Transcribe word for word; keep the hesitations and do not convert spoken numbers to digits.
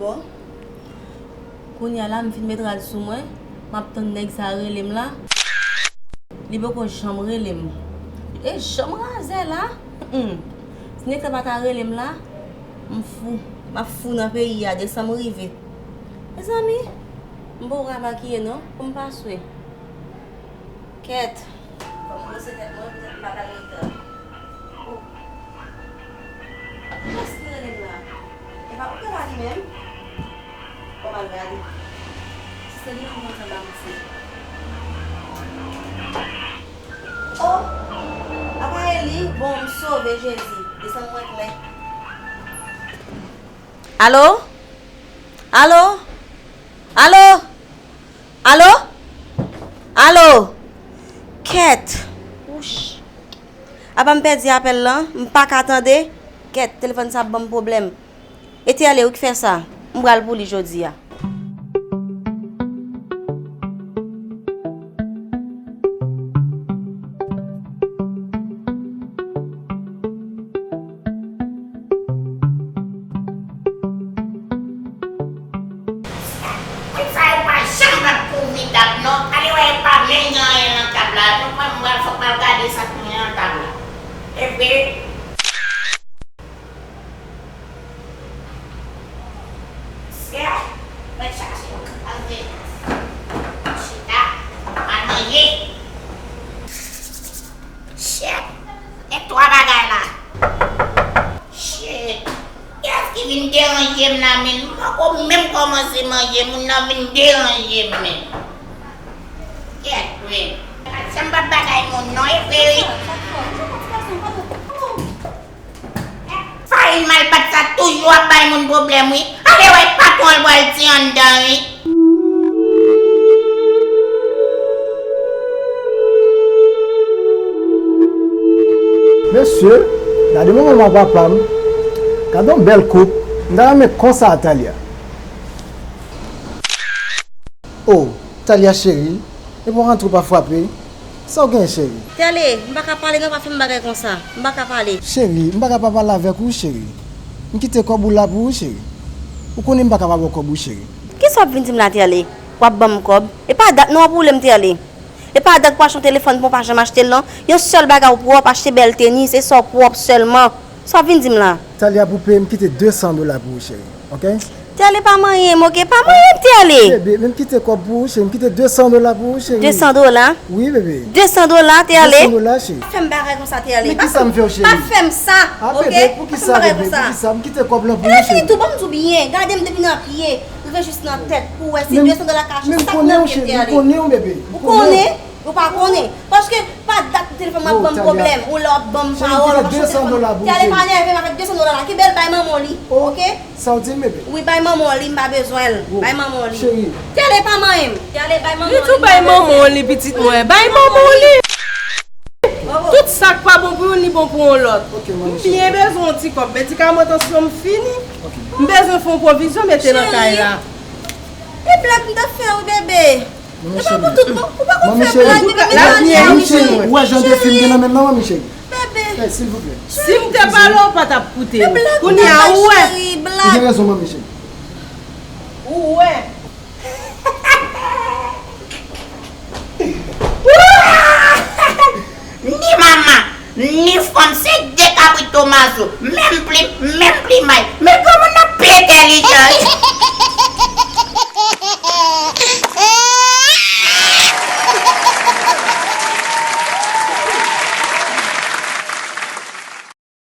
Bon, kounye a la, m fin met rad sou mwen, m ap tann nèg sa a rele m la. Li poko janm rele m. E jan m razè la, hmm. Si nèg sa pa ta rele m la, m fou. M ap fou nan peyi a, desanm rive. Mezanmi, m poko ka makiye non, pou m pa swe. Kèt. Fò m brose tèt mwen, poutèt m pa ka gen tan. Ou. Kiyès ki rele m la? Epa, ou pa li menm? Bon, m al gade. Si se li menm, kontan m ap di. Oh! Apa e li? Bon, m sove Jezi. Desanm mwen klè. Alo? Alo? Alo? Alo? Alo? Kèt! Wouch! Apa m pèdi apèl lan? M pa ka tande? Kèt, telefòn sa ap ban m pwoblèm. E Terlé, ou ki fè sa? M pral pou li jodi a. Moun sa yo pa janm ap kouvri tab non. Ale wè, e pa menm gen anyen nan tab la. Nou pran, m pral, fòk m al gade sa k gen nan tab la. E vre. Sè, mwen chache yon kòb al manje. Chita, al manje. Shit, gen twa bagay la. Shit, kiyès ki vin deranje m la menm? M poko menm kòmanse manje, moun nan vin deranje m menm. Kèt menm. Sa m p ap bagay moun non, e vre wi. Farin malpat sa toujou ap bay moun pwoblèm wi. Ale wè patwon l pral di anndan wi. Mesye, gade manman m ak papa m. Gade yon bèl koup. M ta renmen konsa a Talia. Oh, Talia cheri, epi w rantre w pa frape? Sa w genyen cheri? Terlé, m pa ka pale non, pa fè m bagay konsa. M pa ka pale. Cheri, m pa ka pa pale avèk ou cheri. M kite kòb ou la pou ou cheri. Ou konnen m pa ka pa ba w kòb ou cheri. Kisa w ap vin di m la Terlé? W ap ban m kòb? E pa dat non w ap woule m Terlé. E pa dat pou achte yon telefòn pou w pa janm achte l non. Yon sèl bagay w pwòp, achte bèl tenis, e sa w pwòp sèlman. Sa w ap vin di m la? Talia pou peye, m kite de san dola pou ou cheri. Ok? Terlé pa manyen m, ok? Pa manyen m, Terlé! Bebe, men m kite kòb pou ou, cheri. M kite de san dola pou ou, cheri. De san dola? Wi, bebe. De san dola, Terlé? De san dola, cheri. Pa fè m bagay konsa, Terlé. Men kisa m fè w, cheri? Pa fè m sa, ok? Ah, bebe, poukisa, bebe? Poukisa? M kite kòb lan pou ou, cheri. Lè fini tou, ban m di w byen. Gade m depi nan pye, rive jis nan tèt, pou w wè si de san dola ka achte sa k nan pye m, Terlé. Men m konnen w, cheri. M konnen w, bebe. Ou konnen? Ou pa konnen. Paske pa dat telefòn m ap ban m pwoblèm. Ou lè w ap ban m pawòl, w ap chante telefòn. Terlé pa nève m avèk de san dola la. Kenbe l bay manman w li. Ok? Sa w di m, bebe? Wi, bay manman w li, m pa bezwen l. Bay manman w li. Cheri. Terlé pa manyen m. Terlé bay manman w li, m pa bezwen l. Li tou bay manman w li, pitit mwen. Bay manman w li. Tout sa k pa bon pou youn, li bon pou yon lòt. M byen bezwen yon ti kòb. Medikaman tansyon m fini. M bezwen fè yon pwovizyon mete nan kay la. E blag m t ap fè wi, bebe. Manmi cheri. Ou pa pou tout non. Ou pa konn fè blag, bebe. Manmi cheri, ou wè jan de fi m gen nan men m nan, manmi cheri? Bebe. Hey, silvouplè. Si m te pale w pa t ap koute m. Kounye a ou wè. Ou gen rezon, manmi cheri. Ou wè. Ni manman, ni fanm, se de kabrit Tomazo. Menm plim, menm plimay. Men kòman n ap pete